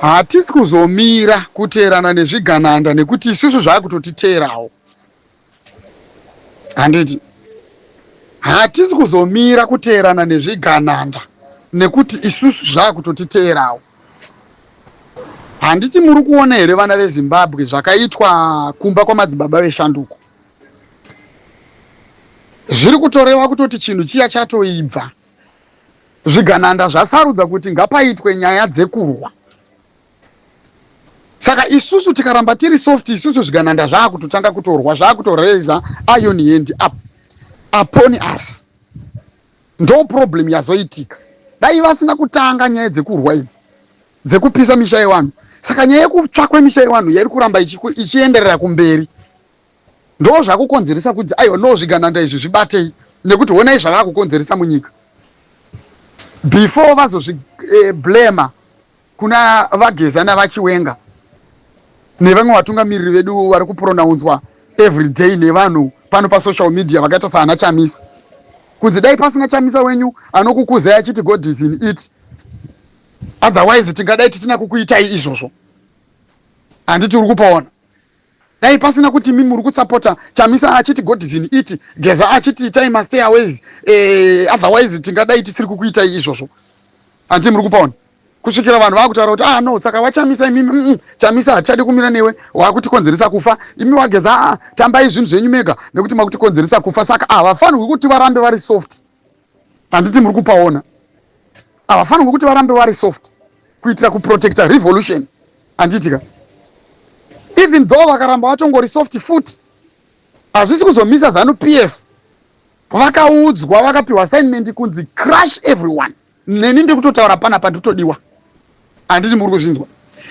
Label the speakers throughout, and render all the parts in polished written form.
Speaker 1: Hatisi kuzomira kuteerana nezvigananda nekuti isusu zvakutotiteerawo. Handiti hatisi kuzomira kuteerana nezvigananda nekuti isusu zvakutotiteerawo. Handiti muri kuona here vana veZimbabwe zvakaitwa kumba kwamadzibaba veshanduko? Zviri kutoreva kutoti chinhu chiya chatoibva. Zvigananda zvasarudza kuti ngapaitwe nyaya dzekurwa. Saka isusu tikaramba tiri soft, isusu zvigananda zvakutotanga kutorwa, zvakutoraiser iron hand up upon us. Ndo problem yazoitika. Dai vasina kutanga nyaya dzekurwa idzi, dzekupisa misha yevanhu. Saka nyaya yekutsva kwemisha yevanhu yairi kuramba ichienderera kumberi. Ndo zvakukonzeresa kuti aiwa no, zvigananda izvi zvibatei, nekuti honai zvavakukonzeresa munyika. Before vazozviblema kuna vaGeza navaChiwenga nevamwe vatungamiriri vedu vari kupronaunzwa everyday nevanhu pano pasocial media vakaita saana Chamisa, kunzi dai pasina Chamisa wenyu anokukuzai achiti God is in it, otherwise tingadai tisina kukuitai izvozvo. Handiti uri kupaona? Dai pasina kuti imi muri kusapota Chamisa achiti God is in it, Geza achiti itai mastay aways, otherwise tingadai tisiri kukuitai izvozvo. Handiti muri kupaona? Kusvikira vanhu vakutaura kuti ah no, saka vaChamisa imimi, Chamisa hatichadi kumira newe, wakutikonzeresa kufa. Imi waGeza, ah, tambai zvinhu zvenyu mega nekuti makutikonzeresa kufa. Saka havafanirwi kuti varambe vari soft. Handiti muri kupaona? Havafanirwi kuti varambe vari soft kuitira kuprotecta revolution. Handiti ka? Even though vakaramba vatongori soft futi, hazvisi kuzomisa ZANU PF. Vakaudzwa, vakapiwa assignment kunzi crush everyone. Neni ndiri kutotaura panapa, nditodiwa. Handiti muri kuzvinzwa?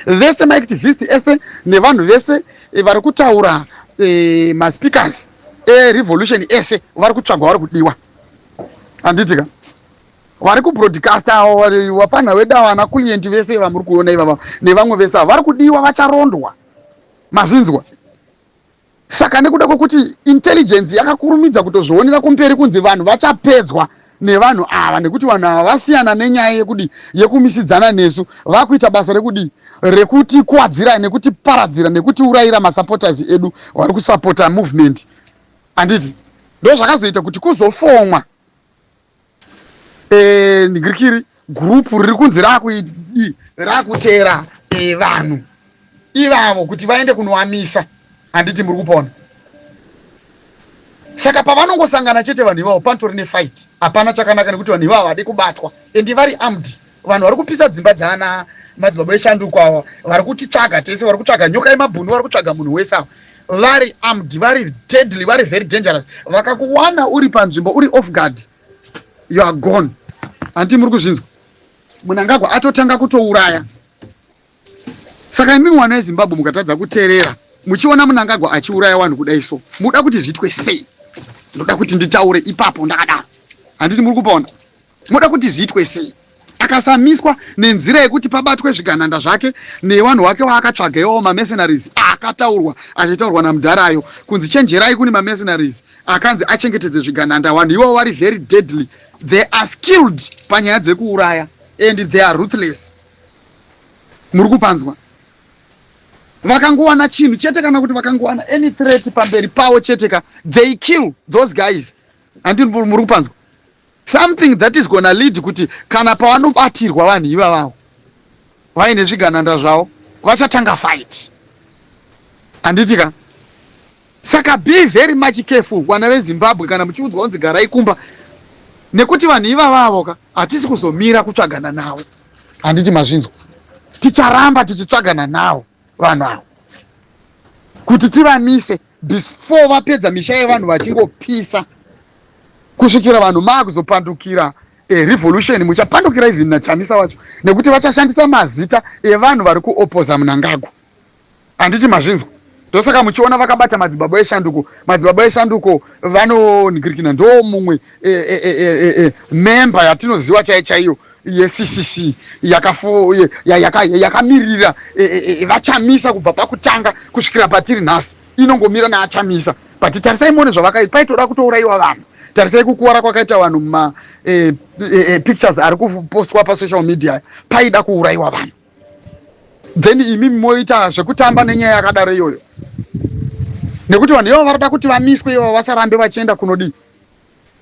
Speaker 1: Vese maactivist ese nevanhu vese vari kutaura, maspeakers erevolution ese vari kutsvagwa, vari kudiwa. Handiti ka? Vari kubroadcasta, vapfanha vedu ava, ana client vese vamuri kuona ivava nevamwe vese ava vari kudiwa, vacharondwa. Mazvinzwa? Saka nekuda kwekuti intelligence yakakurumidza kutozvionera kumberi kunzi vanhu vachapedzwa nevanhu ava, nekuti vanhu ava vasiyana nenyaya yekudi yekumisidzana nesu, vakuita basa rekudi rekutikuwadzira nekutiparadzira nekutiurayira masupporters edu vari kusapota movement. Handiti ndo zvakazoita kuti kuzofomwa ndirikiri group riri kunzi rakuteera vanhu ivavo kuti vaende kunovamisa? Handiti muri kupona? Saka pavanongosangana chete vanhu ivavo, panotori nefight. Hapana chakanaka nekuti vanhu ivavo havadi kubatwa and vari armed. Vanhu vari kupisa dzimba dzaana madzibaba eshanduko ava, vari kutitsvaga tese, vari kutsvaga nyoka yemabhunu, vari kutsvaga munhu wese. Ava vari armed, vari deadly, vari very dangerous. Vakakuwana uri panzvimbo, uri off guard, you are gone. Handiti muri kuzvinzwa? Munangagwa atotanga kutouraya. Saka imi mwana weZimbabwe mukatadza kuteerera muchiona Munangagwa achiuraya vanhu kudai, so muda kuti zviitwe sei? Ndoda kuti nditaure ipapo ndakadaro. Handiti muri kupaona? Muda kuti zviitwe sei akasamiswa nenzira yekuti pabatwe zvigananda zvake nevanhu vake vaakatsvaga iwawo, mamercenaries akataurwa achitaurwa namudharayo kunzi chenjerai, kune mamercenaries akanzi achengetedze zvigananda. Vanhu iwavo vari very deadly, they are skilled panyaya dzekuuraya and they are ruthless. Muri kupanzwa? Vakangowana chinhu chete, kana kuti vakangowana any threat pamberi pavo chete ka, they kill those guys. Handiti muri kupanzwa? Something that is gonna lead kuti kana pavanobatirwa vanhu ivavavo vaine zvigananda zvavo, vachatanga fight. Handiti ka? Saka be very much careful, vana veZimbabwe, kana muchiudzwa kunzi garai kumba, nekuti vanhu ivavavo ka, hatisi kuzomira kutsvagana navo. Handiti mazvinzwa? Ticharamba tichitsvagana navo vanhu avo kuti tivamise before vapedza misha yevanhu vachingopisa, kusvikira vanhu maakuzopandukira revolution. Muchapandukira even naChamisa wacho, nekuti vachashandisa mazita evanhu vari kuopoza Munangagwa. Handiti mazvinzwa? Ndosaka muchiona vakabata madzibaba eshanduko. Madzibaba eshanduko vanonhikirikina, ndo mumwe member yatinoziva chaiyo chaiyo yeCCC yakamirira vaChamisa kubva pakutanga kusvikira patiri nhasi, inongomira naaChamisa. But tarisai muone zvavakaita. Paitoda kutourayiwa vanhu. Tarisai kukuwara kwakaita vanhu muma pictures ari kupostwa pasocial media. Paida kuurayiwa vanhu. Then imimi moita zvekutamba nenyaya yakadaro iyoyo, nekuti vanhu ivavo varoda kuti vamiswe ivavo, vasarambe vachienda kunodii,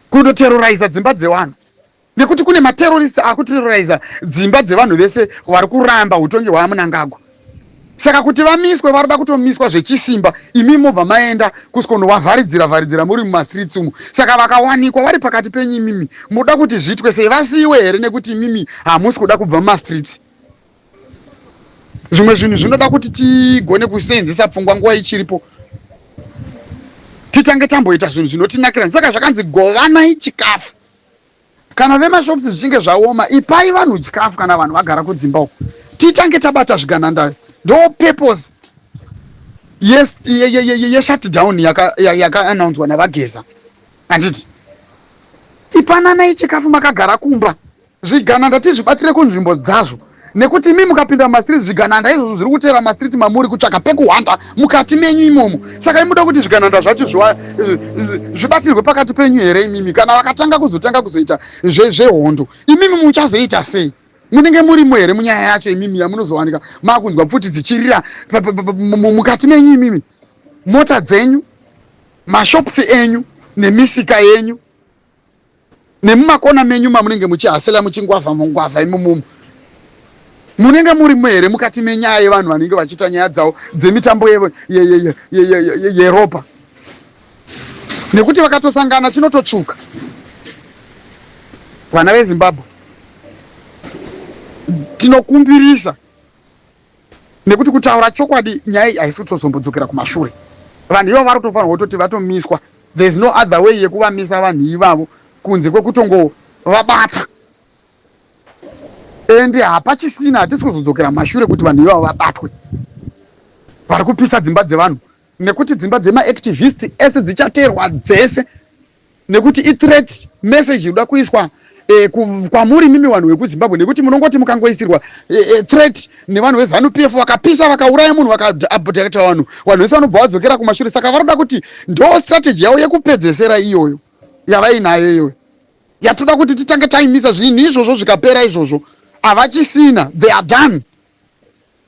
Speaker 1: kundoterroriza dzimba dzevanhu, nekuti kune materrorist akuterroriza dzimba dzevanhu vese vari kuramba utongi hwaMnangagwa. Saka kuti vamiswe, varoda kutomiswa zvechisimba. Imi mobva maenda kusikonovavharidzira vharidzira muri mumastreets umu. Saka vakawanikwa vari pakati penyu imimi, munoda kuti zviitwe sei? Vasiyiwe here nekuti imimi hamusi kuda kubva mumastreets? Zvimwe zvinhu zvinoda kuti tigone kuseenzesa pfungwa nguva ichiripo, titange tamboita zvinhu zvinotinakira. Saka zvakanzi govanai chikafu. Kana vemashops zvichinge zvaoma, ipai vanhu chikafu. Kana vanhu vagara kudzimba uko, titange tabata zvigananda. Ndo purpose yeshutdown yakaannounzwa navaGeza, handiti? Ipananai chikafu makagara kumba, zvigananda tizvibatire kunzvimbo dzazvo, nekuti imi mukapinda mumastreets, zvigananda izvozvo zviri kutera mastreet mamuri kutsvaka pekuhwanda mukati menyu imomo. Saka imuda kuti zvigananda zvacho zvibatirwe pakati penyu here imimi? Kana vakatanga kuzotanga kuzoita zvehondo, imimi muchazoita sei? Munenge murimo here munyaya yacho imimi, yamunozowanika makunzwa pfuti dzichirira mukati menyu imimi, mota dzenyu, mashops enyu nemisika yenyu nemumakona menyu mamunenge muchihasela, muchingwavha mungwavha imomomo? Munenge murimo here mukati menyaya yevanhu vanenge vachiita nyaya dzavo dzemitambo yeropa? Nekuti vakatosangana chinototsvuka. Vana veZimbabwe, tinokumbirisa, nekuti kutaura chokwadi, nyaya iyi haisi kutozombodzokera kumashure. Vanhu ivavo vari kutofanirwa kutoti vatomiswa. There is no other way yekuvamisa vanhu ivavo kunze kwekutongovabata, ende hapachisina, hatisi kuzodzokera mumashure kuti vanhu ivavo vabatwe vari kupisa dzimba dzevanhu, nekuti dzimba dzemaactivist ese dzichateerwa dzese, nekuti ithreat message inoda kuiswa kwamuri mimi vanhu vekuZimbabwe, nekuti munongoti mukangoisirwa threat nevanhu veZANU PF, vakapisa, vakauraya munhu, vakaabducta vanhu, vanhu vese vanobva vadzokera kumashure. Saka varoda kuti ndo strategy yavo yekupedzesera iyoyo yavainayo iyoyo yatoda kuti titange taimisa zvinhu izvozvo. Zvikapera izvozvo, havachisina, they are done.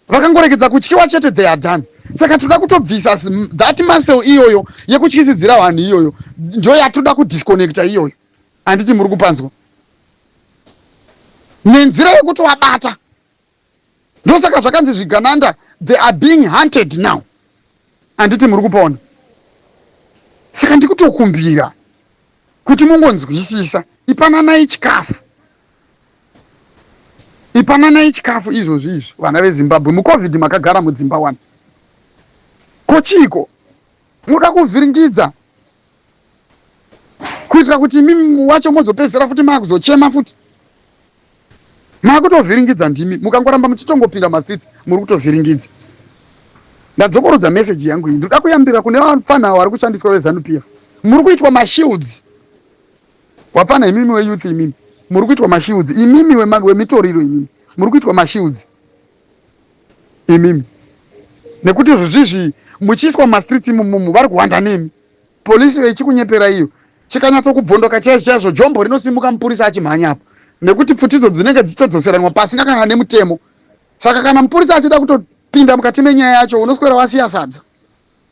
Speaker 1: Vakangoregedza kutyiwa chete, they are done. Saka toda kutobvisa that muscle iyoyo yekutyisidzira vanhu iyoyo, ndo yatoda kudisconnecta iyoyo, handiti muri kupanzwa? Nenzira yekutovabata. Ndosaka zvakanzi zvigananda, they are being hunted now, handiti muri kupaona? Saka ndikutokumbira kuti mungonzwisisa. Ipananai chikafu, ipananai chikafu izvozvi izvi, vana veZimbabwe. MuCovid makagara mudzimba wani, ko chiiko muda kuvhiringidza kuitira kuti imi wacho mozopedzisira futi maakuzochema futi? Maakutovhiringidza ndimi. Mukangoramba muchitongopinda mastreets, muri kutovhiringidza. Ndadzokorodza meseji yangu iyi. Ndoda kuyambira kune vapfana vari kushandiswa veZANU PF. Muri kuitwa mashields, wapfana imimi weyouth, imimi muri kuitwa mashields, imimi wemitoriro, imimi muri kuitwa mashields imimi, nekuti zvezvizvi muchiiswa mumastreets imomomo, vari kuwanda nemi. Polisi vechikunyepera iyo, chikanyatsokubvondoka chaizvo chaizvo, jombo rinosimuka, mupurisa achimhanya apo, nekuti pfutidzo dzinenge dzichitodzoseranwa pasina kana nemutemo. Saka kana mupurisa achida kutopinda mukati menyaya yacho, unoswera wasiya sadza.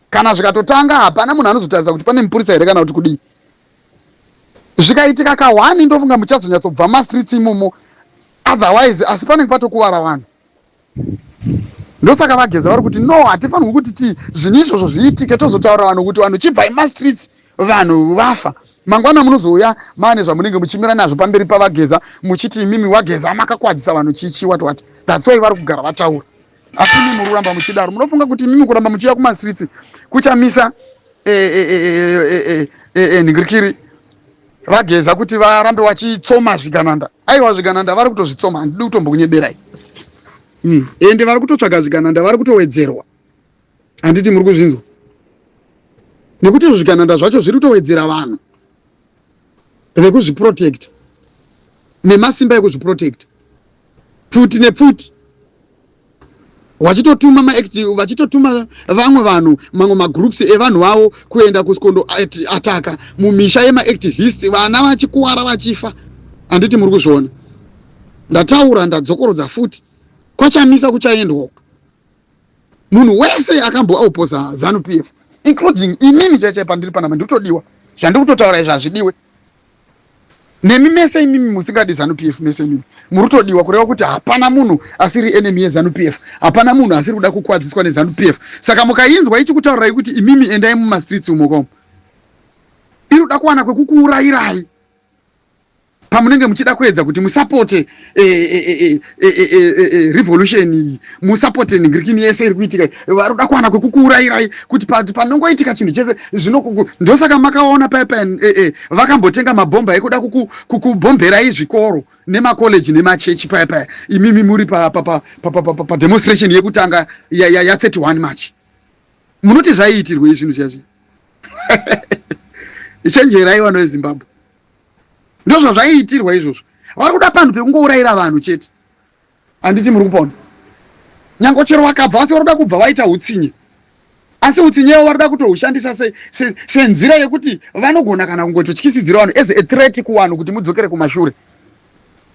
Speaker 1: Kana zvikatotanga, hapana munhu anozotarisa kuti pane mupurisa here kana kuti kudii. Zvikaitika kahwani, ndofunga muchazonyatsobva mastreets imomo. Otherwise, asi panenge patokuvara vanhu. Ndosaka vaGeza vari kuti no, hatifanirwi kuti ti zvinhu izvozvo zviitike, tozotaura vanhu kuti vanhu chibvai mastreets, vanhu vafa. Mangwana munozouya maane zvamunenge muchimira nazvo pamberi pavaGeza, muchiti imimi waGeza makakwadzisa vanhu, chichi wati wati. That's why vari kugara vataura. Asi imi muri kuramba muchidaro, munofunga kuti imimi kuramba muchiuya kumastreets kuchamisa nhingirikiri vaGeza kuti varambe vachitsoma zvigananda? Aiwa, zvigananda vari kutozvitsoma, handidi kutombokunyeberai. Ende vari kutotsvaga zvigananda, vari kutowedzerwa, handiti muri kuzvinzwa? Nekuti izvo zvigananda zvacho zviri kutowedzera vanhu vekuzviprotecta nemasimba ekuzviprotecta, pfuti nepfuti, vachitotuma vachitotuma vamwe vanhu, mamwe magroups evanhu vavo kuenda kusikondo ataka mumisha yemaactivists, vana vachikuwara, vachifa, handiti muri kuzviona? Ndataura, ndadzokorodza futi, kwachamisa kuchaendwa. Munhu wese akamboauposa Zanu PF, including inini chaichai pandiri panapa, ndikutodiwa. Zvandiri kutotaura izvi hazvidiwe nemi mese imimi musingadi Zanu PF. Mese imimi muri kutodiwa, kureva kuti hapana munhu asiri enemy yeZanu PF, hapana munhu asiri kuda kukwadziswa neZanu PF. Saka mukainzwa ichikutaurirai kuti imimi endai mumastreets umo komo, iri kuda kuwana kwekukuurayirai pamunenge muchida kuedza kuti musapote revolution iyi, musapote nhingirikini yese iri kuitika. Vari kuda kuwana kwekukuurayirai kuti panongoitika chinhu chese zvino. Ndosaka makaona paya paya vakambotenga mabhomba ekuda kukubhomberai zvikoro nemakoleji nemachechi paya paya imimi muri pademonstration yekutanga ya31 March. Munoti zvaiitirwei zvinhu zviya zviya? Chenjerai, vano veZimbabwe, ndozvazvaiitirwa izvozvo. Vari kuda panhu pekungourayira vanhu chete. Handiti muri kupona? Nyange chero vakabva, asi vari kuda kubva vaita utsinye, asi utsinyewo vari kuda kutohushandisa senzira yekuti vanogona kana kungototyisidzira vanhu as a threat kuvanhu kuti mudzokere kumashure.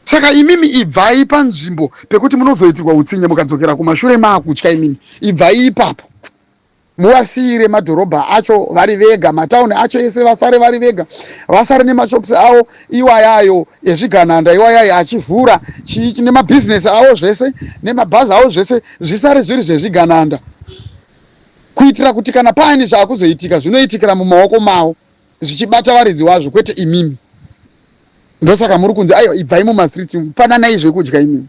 Speaker 1: Saka imimi ibvai panzvimbo pekuti munozoitirwa utsinye mukadzokera kumashure maakutya. Imimi ibvai ipapo, muvasiyire madhorobha acho vari vega, matauni acho ese vasare vari vega, vasare nemashops avo iwayayo ezvigananda iwayayo achivhura nemabhizinesi avo zvese nemabhazi avo, zvese zvisare zviri zvezvigananda, kuitira kuti kana paine zvaakuzoitika, zvinoitikira mumaoko mavo zvichibata varidzi wazvo, kwete imimi. Ndosaka muri kunzi aiwa, ibvai mumastreets, pananai zvekudya imimi.